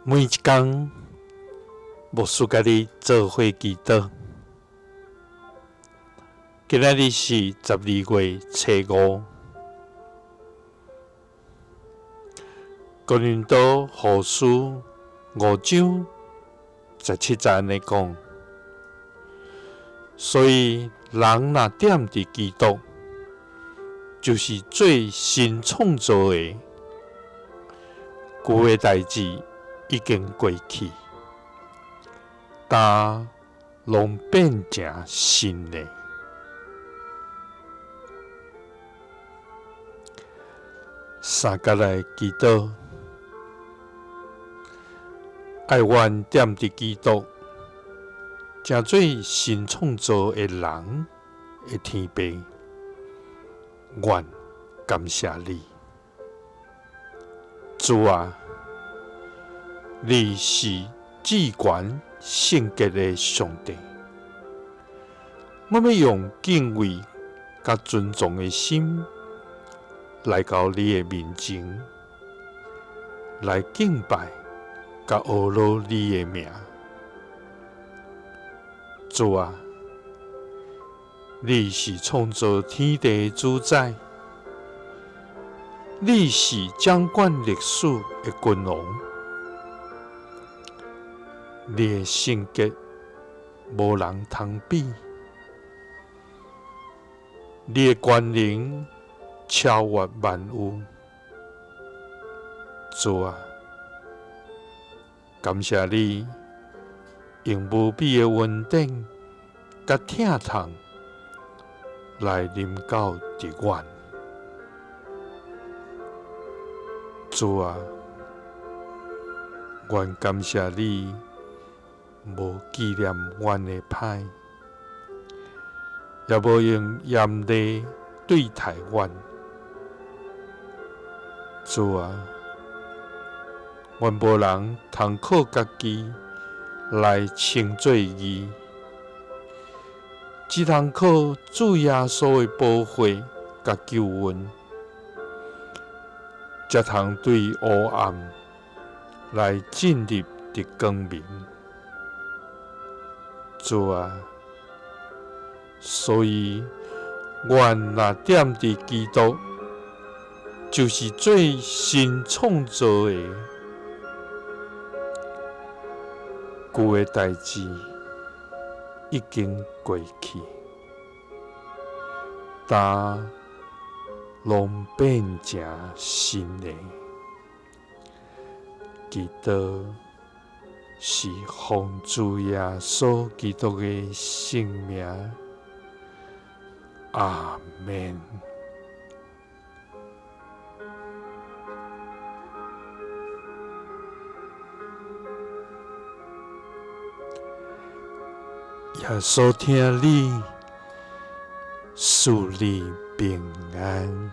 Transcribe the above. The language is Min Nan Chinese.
每一工，牧師佮你做伙祈禱。今仔日是12月初5，哥林多後書5章17節按呢講，所以人若踮佇基督，就是做新創造的，舊的代誌已經過去，焦攏變成新的。三角來祈禱，愛阮踮佇基督，成做新創造的人的天父，阮感謝你，主啊！你是至懸聖潔的上帝，我欲用敬畏佮尊重的心來到你的面前，來敬拜佮阿羅你的名。主啊，你是創造天地的主宰，你是掌管歷史的君王。你的聖潔無人通比，你的權能超越萬有。主啊，感謝你用無比的恩典佮疼痛來臨到佇阮。主啊，阮感謝你無紀念阮的歹，也無用嚴厲對待阮。主啊，阮無人通靠家己來稱做義，只通靠主耶穌的寶血佮救恩，才通對黑暗來進入佇光明。主啊，所以阮若踮佇基督，就是做新創造的，舊的代誌已經過去，焦攏變成新的。祈禱是奉主耶穌基督的聖名，阿們。耶穌疼你，賜你平安。